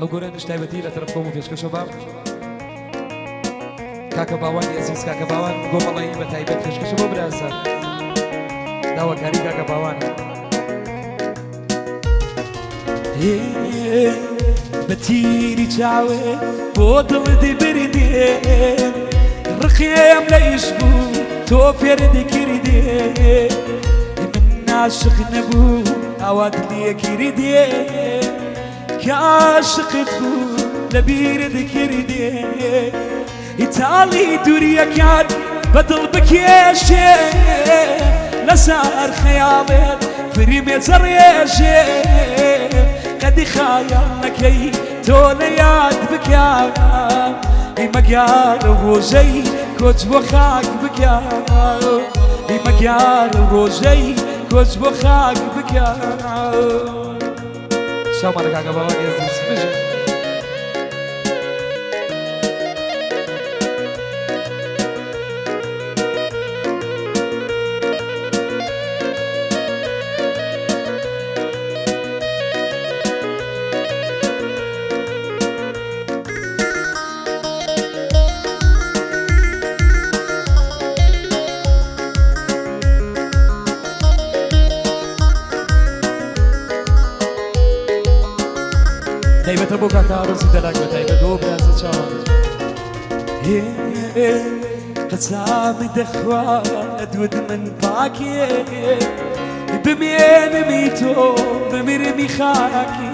ئەو گۆرانیش تایبەتی لە تەرەف خۆم و پێشکەشە بە کاکە باوانی ئەزیز، کاکە باوان گۆمەڵەیی بە تایبەت پێشکەشە بۆ برازە، داواکاری کاکە باوانە. بە تیری چاوێ بۆ دڵدی بردێ، ڕقێم لە ئیش بوو تۆ فێردی کردێ، من ناشق نەبوو ئاوات لێکردێ، کە عاشقت بوو لە بیرت کردێ، تاڵی دووریەکان بە دڵ بکێشێ، لەسەر خەیاڵێت فریمێ ڕێژێ، قەدی خایەڵ نەکەی تۆ لە یاد بکە، مەگار ڕۆژەی کۆچ بۆ خاک بکە، مەگار ڕۆژەی کۆچ بۆ خاک بکە. شاومانە کاکە باوانی ئەزیز بژین. تایبەتە بۆ کاکە ئارۆزی دەلاک بە تایبەت بۆ برازە چاوان. قەسامی دەخوا دوود من پاکێ، بمێنمی تۆ بمرمی خاکێ،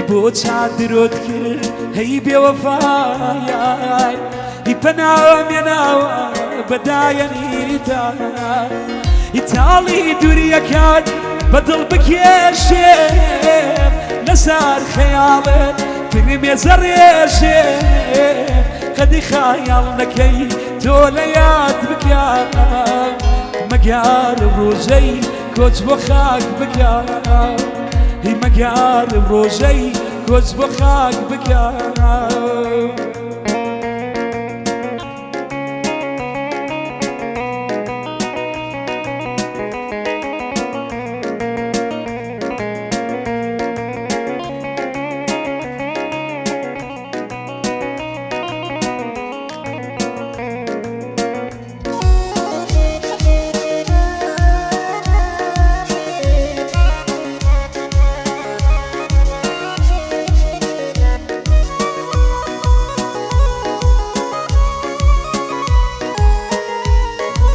بۆ چادرۆت کرد هەی بێوەفایای، پەناوم ێناوە بەدایەنیتا، تاڵی دووریەکان بە دڵ بکێشێ، لەسەر خەیاڵت فرمێزە ڕێژێ، قەدی خایاڵ نەکەی تۆ لە یاد بکە، مەگار ڕۆژەی کۆچ بۆ خاک بکە، هی مەگار ڕۆژەی کۆچ بۆ خاک بکە.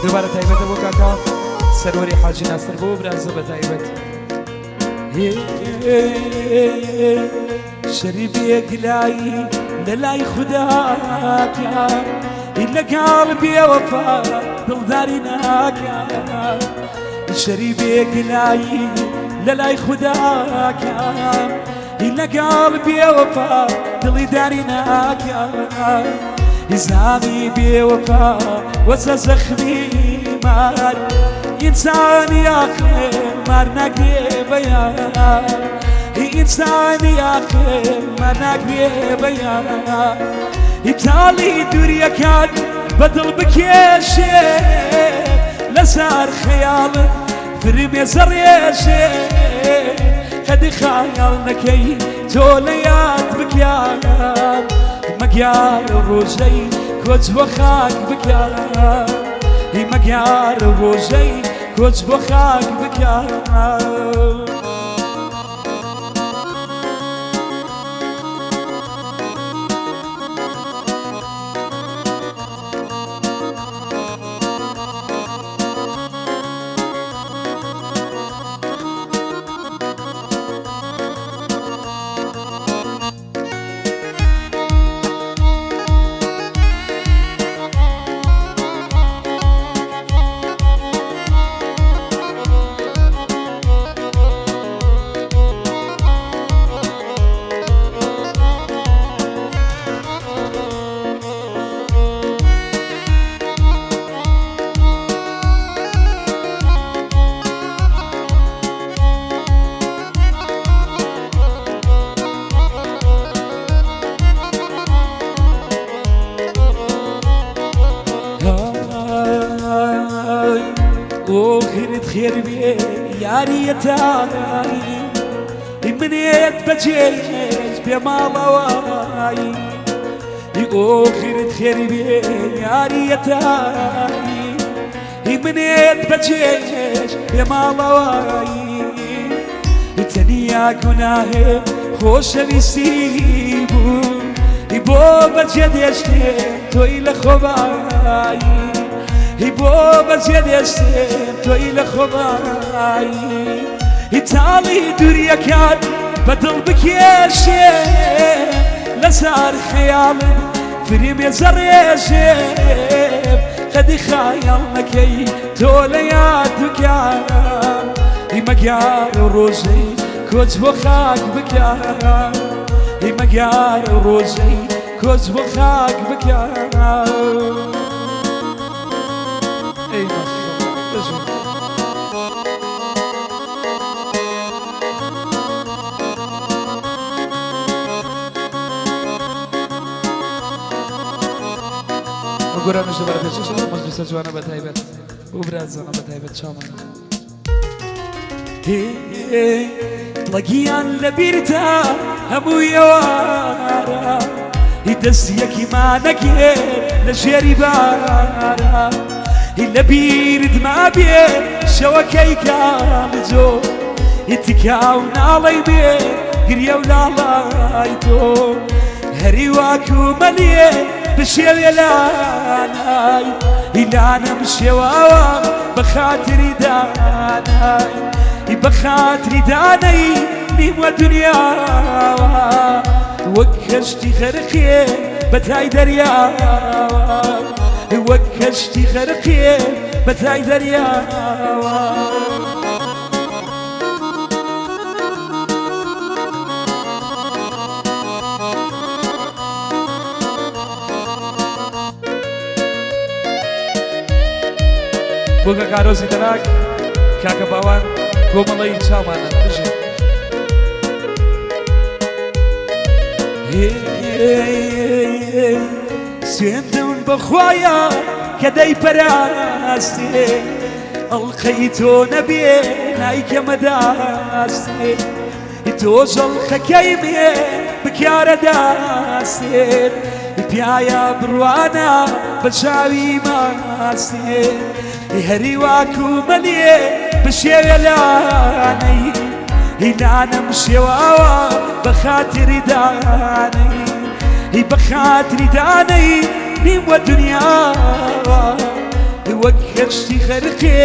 دووبارە تایبەتە بۆ کاکە سەروەری حاجی ناسر بۆ برازە بە تایبەت. شەریبێک لای لە لای خوداکە، لەگەڵ بێوەفا دڵداری ناکە، شەریبێک لای لە لای خوداکە، لەگەڵ بێوەفا دڵی داری ناکە، زامی بێوەفا وەسە زەخمی مار، ئینسانی یاخێ مار ناگرێ بەیان، ئینسانی یاخێ مار ناگرێ بەیان، تاڵی دووریەکان بە دڵ بکێشێ، لەسەر خەیاڵت فرمێزە ڕێژێ، قەدی خایاڵ نەکەی تۆ لە یاد بکە، مەگیار ڕۆژەی کۆچ بۆ خاک بکە، مەگیار ڕۆژەی کۆچ بۆ خاک بکە. ئۆخرت خێر بێ یاریەتایی منێت بەجێ. بێ ماڵەوەی ئۆخرت خێری بێ یاریەتایی هی منێت بەجێش بێ ماڵەوەی تەنیا گوناهێ خۆشەویستی بوو بۆ بەجێ دێشتێ تۆی لە خۆبایی هی بۆ بەجێ دێشتێ تۆی لە خۆبایی تاڵی دووریەکان بە دڵ بکێشێ لەسەر خەیاڵت فریمێ زەڕێژێ قەدی خایەڵ نەکەی تۆ لە یاد بکە هیمەگیار ڕۆژەی کۆچ بۆ خاک بکە هیمەگیار ڕۆژەی کۆچ بۆ خاک بکە. ئەی ماشاءاللە. گۆرانیش لەبەرە پێشکەش ئەو مەجلیسە جوانە بە تایبەت بۆ برازانە بە تایبەت چاومان. دڵەگیان لە بیرتا هەموو ئێوارە هی دەست یەکیمانەگێ لە ژێری بارە هی لە بیرت مابێ شەوەکەی کاڵجۆ هی تکا و ناڵەی بێ گریە و لاڵای تۆ هەری واکو مەلیێ بشێوێ لانای هیلانم شێواوە بە خاتری دانای بە خاتری دانەی نیوە دنیاوە وەک کەشتی غەرقێ بەتای دەریاوە وەک کەشتی غەرقێ بەتای دەریاوە. بۆ کاکارۆزی دەراک کاکە باوان کۆمەڵەی چاوانە بژین. سوێندم بەخوایە کە دەیپەراستێ ئەڵقەی تۆ نەبێ نایکەمە داستێ تۆ ژەڵخەکەی بێ بکارە داستێت پیاە بڕوانە بە چاوی ماستێ هەری واکو مەلێ بشێوێ لانەی هیلانم شێواوە بە خاتری دانەی هی بە خاتری دانەی نیوە دنیاوە وەک کەشتی غەرقێ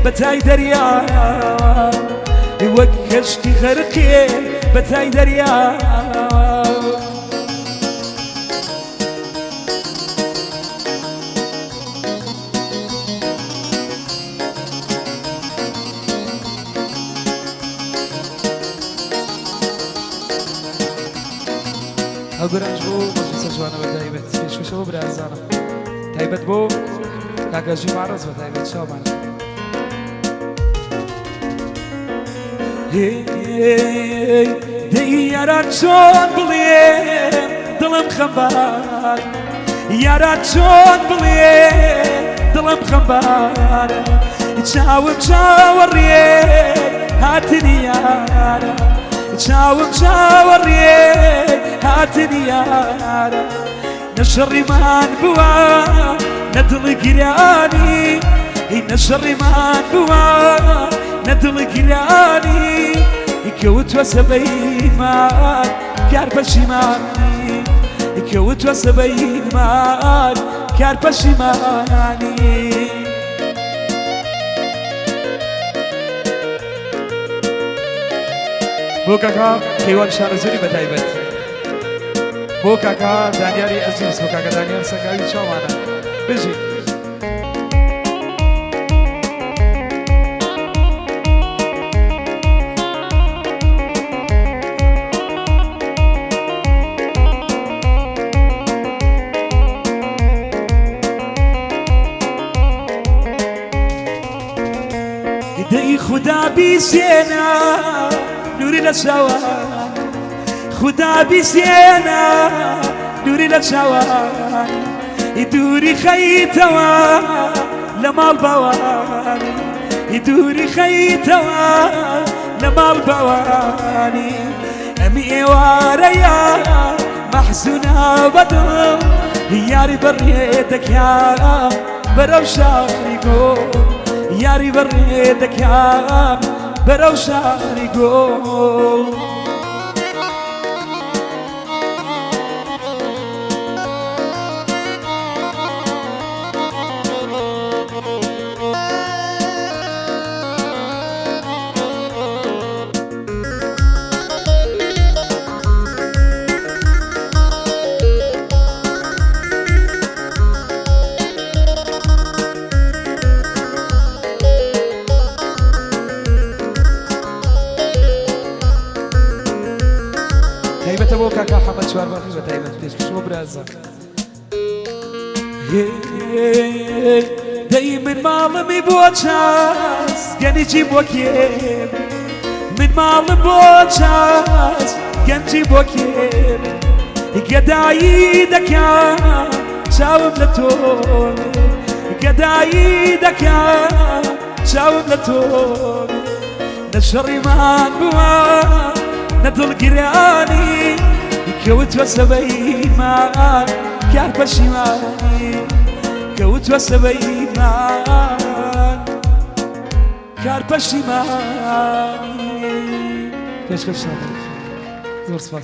بەتای دەریا وەک کەشتی غەرقێ بەتای دەریا. هەگورانج بۆ مەجلیسە جوانە بە تایبەت پێشکەشەوە برازانم تایبەت بۆ کاکەژی ماڕەز بە تایبەت چاومان. دەی یاران چۆن بڵێ دڵم خەمبار یاران چۆن بڵێ دڵم خەمبار چاوم چاوەڕێ هاتنی یارە چاوم چاوەڕێ هاتنی یارە نەشەڕیمان بووە نە دڵی گیرانی هی نەشەڕیمان بووە نە دڵی گیرانی کەوتوە سەبەیمان کار پەشیمانی کەوتوە سەبەیمان کار پەشیمانی. بۆ کاکا کەیوان شارەزووری بە تایبەت. بۆ کاکا دانیاری ئەزیز بۆ کاکە دانیار سەنگاوی چاوانە بژی. دەی خودا بیسێنە نوری لە چاوان خودا بیسێنە دووری لە چاوان دووری خەیتەوە لە ماڵ باوانی دووری خەیتەوە لە ماڵ باوانی. ئەمی ئێوارەیە مەحزونە بەدڵ یاری بەڕێ دەکا بەرەو شاری گۆ یاری بەڕێ دەکا بەرەو شاری گۆ. تایبەتە بۆ کاکا حەمە چوارباخی بە تایبەت پێشکەش بۆ برازا. دەی من ماڵمی بۆ چاس گەنجی بۆ کێ من ماڵم بۆ چاس گەنجی بۆ کێ گەدایی دەکا چاوم لە تۆ گەدایی دەکا چاوم لە تۆ نە شەڕیمان بووە نە دڵگرانی کەوتوە سەبەیمان کار پەشیمانی کەوتوە سەبەیمان کار پەشیمانی پێشکەشتان زۆر سپاس.